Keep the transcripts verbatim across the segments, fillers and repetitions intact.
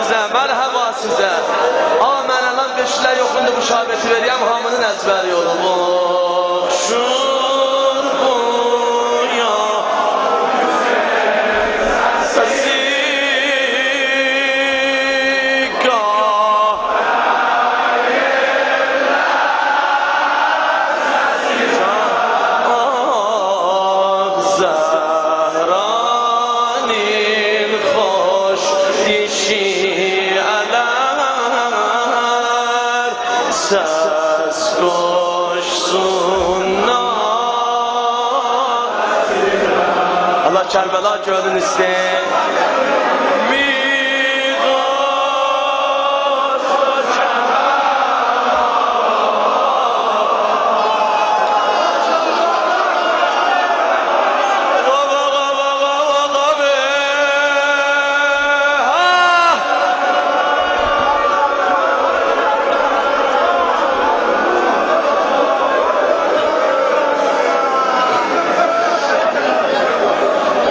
سیزه، مرحبا سیزه. آ، من الان بئشله یوخوندو مشابهتی وئریم، هامینین ازبری اولوب. اوخشور بویا سسی گاه. آه، زهرانین خوش دیشی الر، سس قوشسونلار. الله کربلا گؤرون ایسته‌ییر.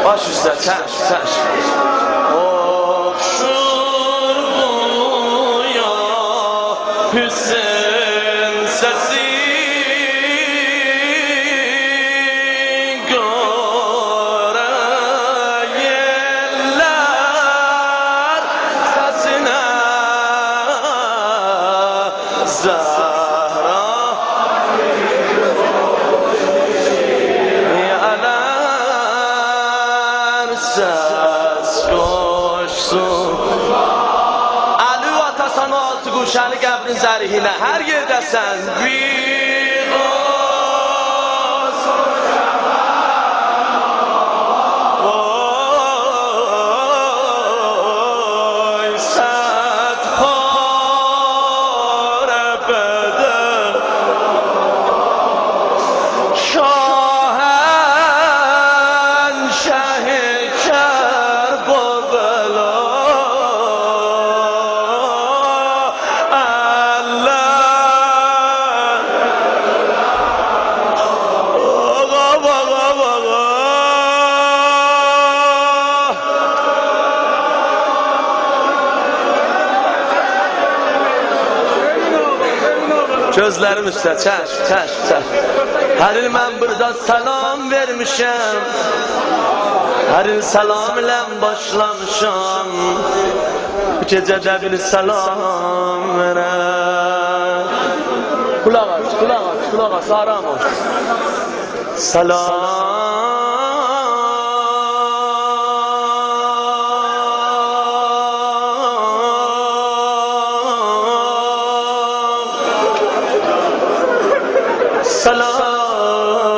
باش اوسته، چشم، چشم. اوخشور بویا حسین سسی، قارا یئللر سسینه، زهرا الر سس قوشسون. الی آتاسان او آلتی گوشه‌نی قبرین ضریحینه، هر یئرده‌سن. بیر آی صد پاره بده شاهنشاه کربلا. الله. آقا، آقا، آقا. گؤزلریم اوسته، چشم، چشم، چشم. هر ایل من بورادا سلام وئرمیشم. هر ایل سلام ایله باشلامیشام. بو گئجه ده بیر سلام وئرم. قولاق آس، قولاق آس، قولاق آس، آرام اول. سلام.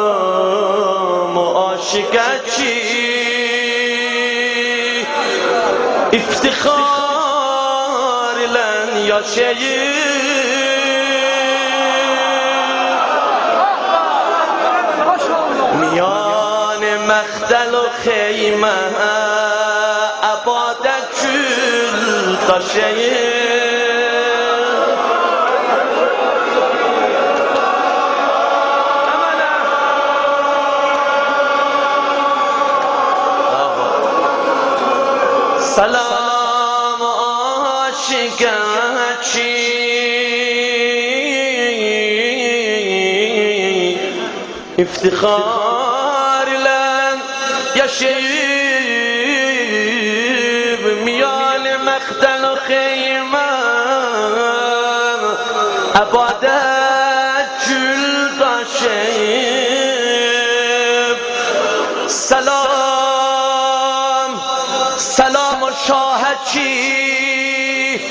سلام او عاشقه کی افتخار ایله یاشاییر. میان مخدن و خیمه عباده گول داشاییر. سلام عاشقه کی افتخار ایله یاشاییب میان مخدن و خیمه، عباده گول داشاییب. سلام، سلام او شاهه کی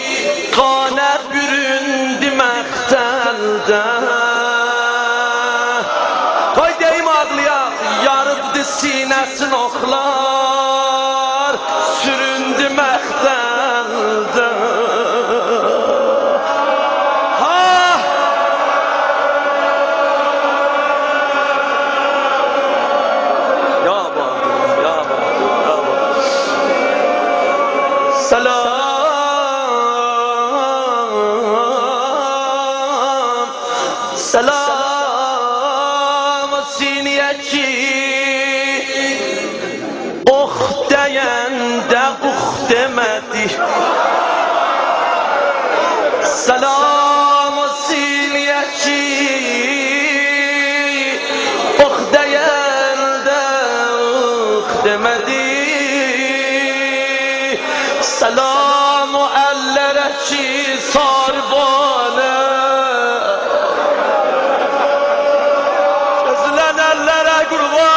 قانه بوروندو مخدنده. قوی دئییم آغلایاق، یاریبدی سینه‌سین اوخلار، سوروندو مخدنده. ها! یا بابا، یا بابا، یا بابا. سلام، سلام او سینه‌یه کی اوخ دَینده اوخ دئمه‌دی. سلام او سینه‌یه کی اوخ دَیَنده اوخ دئمه‌دی. سلام او اللره کی ساربانه اؤزولن اللره قوربان.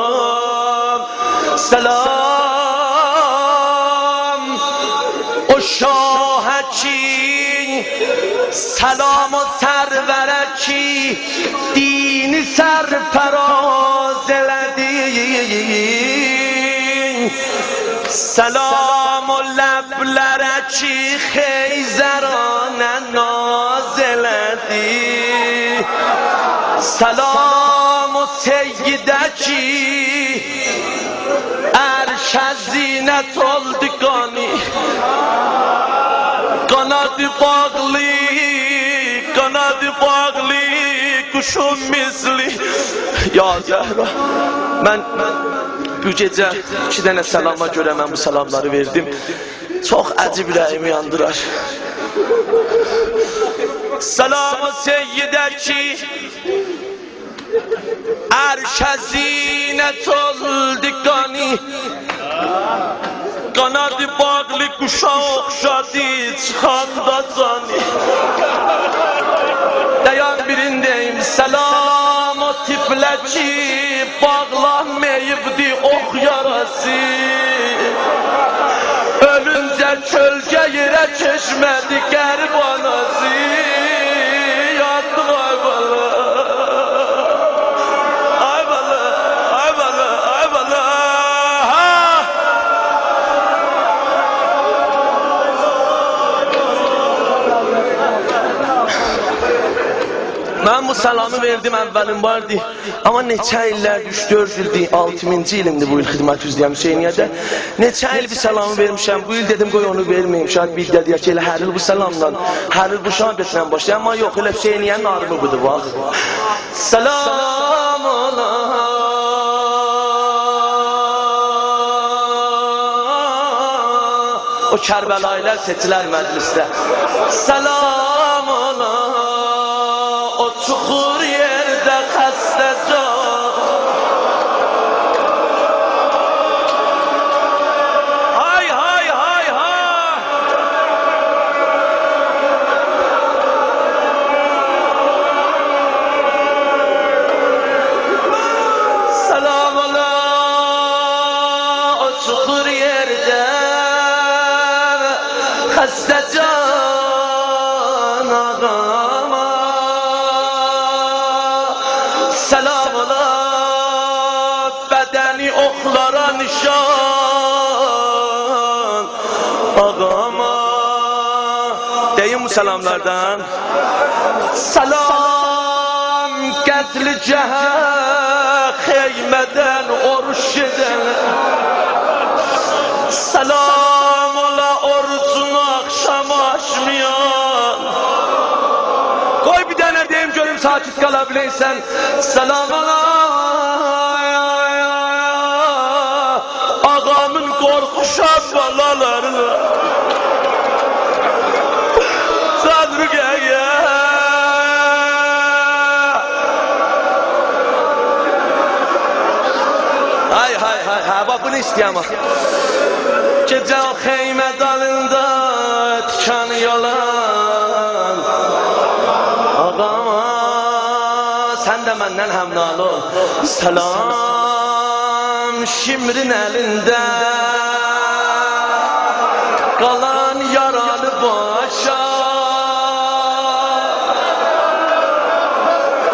سلام، سلام او شاهه کی، سلام او سروره کی، دینی سرفراز ائله‌دی. سلام او لبلره کی، خیزرانه ناز ائله‌دی. سلام او سیده کی، عرش زینت اولدو قانی، قانادی باغلی، قانادی باغلی قوشون مثلی. یا زهرا، من بو گئجه ایکی دنه سلاما گؤره من بو سلاملاری وئردیم. چوخ عجیب اوره‌ییمی یاندیرار. سلام او سیده کی، عرش زینت اولدو قانی، قانادی باغلی قوشا اوخشادی چیخاندا جانی. دایان، بیرینی دئییم. سلام او طفله کی، باغلانماییبدی اوخ یاراسی، اؤلونجه کؤلگه یئره چشمه‌دی غریب آناسی. یاندیم، آی بالا. آی بالا، آی بالا، آی بالا. ها! من بو سلامی وئردیم، اولین باردی. آمما نئچه ایللردیر، اوچ-دؤرد ایلدیر، آلتینجی ایلیمدیر بو ایل خدمت اوزره‌یم حسینیه‌ده. نئچه ایل بیر سلامی وئرمیشم، بو ایل دئدیم قوی اونو وئرمه‌ییم، شاید بیر ده دئیه کی ائله هر ایل بو سلامدان، هر ایل بو شهادتله باشلاییر. آمما یوخ، ائله حسینیه‌نین ناریمی بودور، باخ. سلام اولا او کربلایی‌لار سئچیلر مجلسده. سلام اولا او چوخور یئرده خسته جان. های، های، های، های. سلام اولا او چوخور یئرده خسته جان آغاما. سلام اولا بدنی اوخلارا نیشان آغاما. دئییم بو سلاملاردان. سلام قتلگهه خیمه‌دن اوروج گئدن. سلام اولا اوروجونو آخشام آچمایان. قوی بیر دنه دئییم گؤروم ساکت قالا بیله‌سن. سلام اولا آغامین قورخوشان بالالارینا. جان رقیه. های، های، های، ها، باخ، بونو ایسته‌ییرم، ها. گئجه او خیمه دالیندا تیکانی یولان آغاما، سن ده مندن هم‌ناله اول. سلام شمرین الینده قالان یارالی باشا.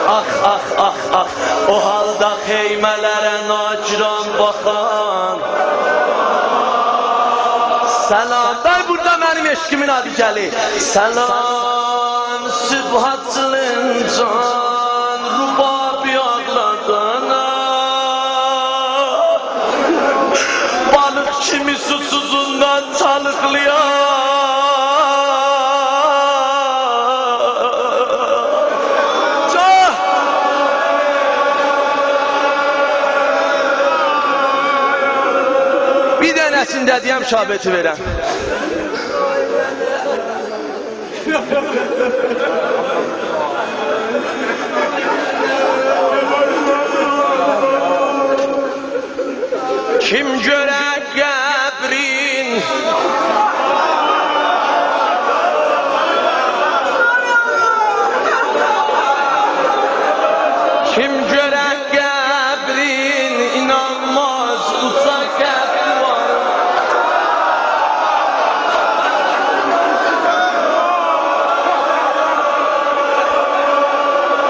آخ، آخ، آخ، آخ، او حالدا خیمه‌لره ناکران باخان. سلام، دای بورادا منیم عشقیمین آدی گلیر. سلام، صبح آچیلین جان، ربابی آغلادانا. بالیق کیمی سوسوزوندان چالیقلایان سینده دئیم، شابتی وئرم. کیم گؤره قبرین، کیم گؤره قبرین، اینانماز اوجا قبر وار.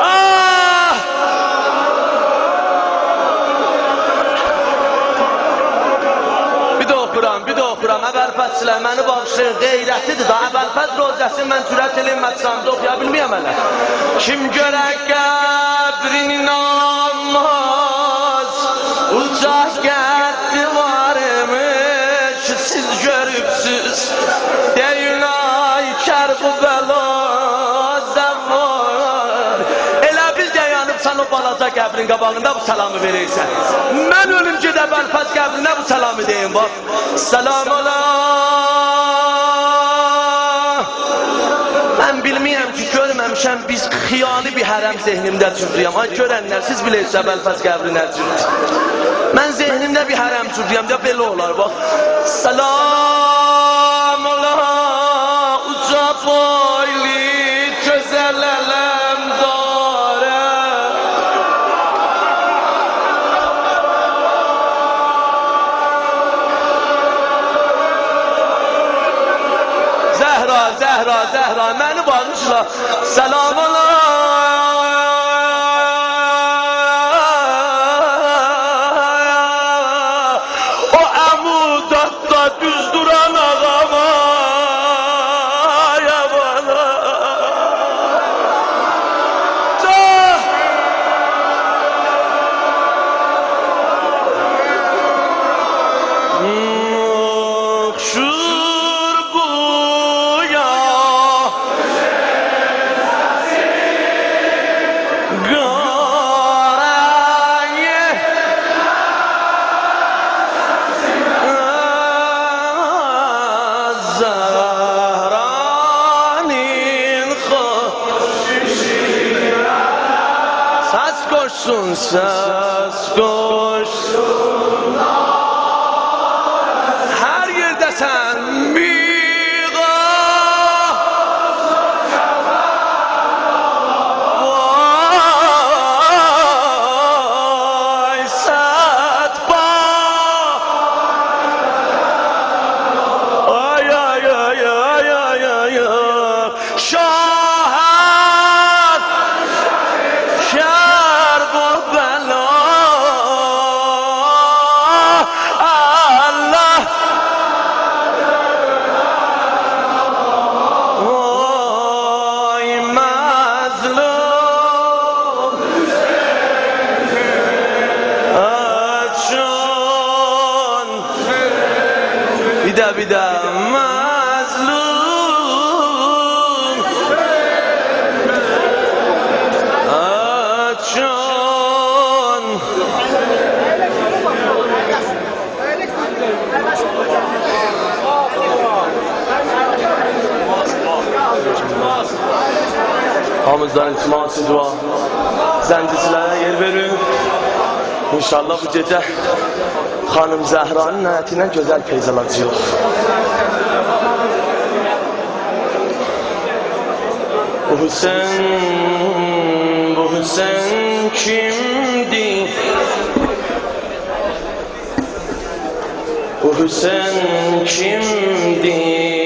آه! بیر ده اوخورام، بیر ده اوخورام. ابوالفضل، منی باغیشلایین، غیرتلی‌دیر دا. ابوالفضل روضه‌سینی من جرأت ائله‌مه‌دیم، مجلسیمده اوخویا بیلمیرم هله. کیم گؤره قبرین اینانماز، اوجا قدّی وارمیش، سیز گؤروبسوز. دئیین آی کربلا زوار. ائله بیل دایانیبسان او بالاجا قبرین قاباغیندا بو سلامی وئره‌سن. من اؤلوم گئدم ابوالفضل قبرینه بو سلامی دئییم، باخ. سلام علی. من بیلمیرم کی، گؤرمه‌میشم، بیر خیالی بیر حرم ذهنیمده جورلویوم. آی، گؤرنلر، سیز بیلیرسینیز ابوالفضل قبری نه جوردور. من ذهنیمده بیر حرم جورلویوم، یا بئله اولار، باخ. سلام علی اوجا بویلو گؤزل علمداره. زهرا، زهرا، زهرا، منی باغیشلا. سلام علی او عمودات دا دوز دوران آغاما، یاوانا. جا! اوخشور بویا قارا زهرانین خو-، سس قوشسون، سس قوشسون. هر یئرده‌سن، میغا. وای، صد با. آی، آی، آی. شاهد شرق و بلا. الله. وای مظلوم. آچون. بیر ده، بیر ده. مظلوم. آچون. هامیمیزدان التماس دعا. زنجیرچی‌لره یئر وئرین. ان‌شاءالله بو گئجه خانیم زهرانین نعتی ایله گؤزل فیض آلاجاغیق. بو حسین، بو حسین کیمدیر؟ بو حسین کیمدیر؟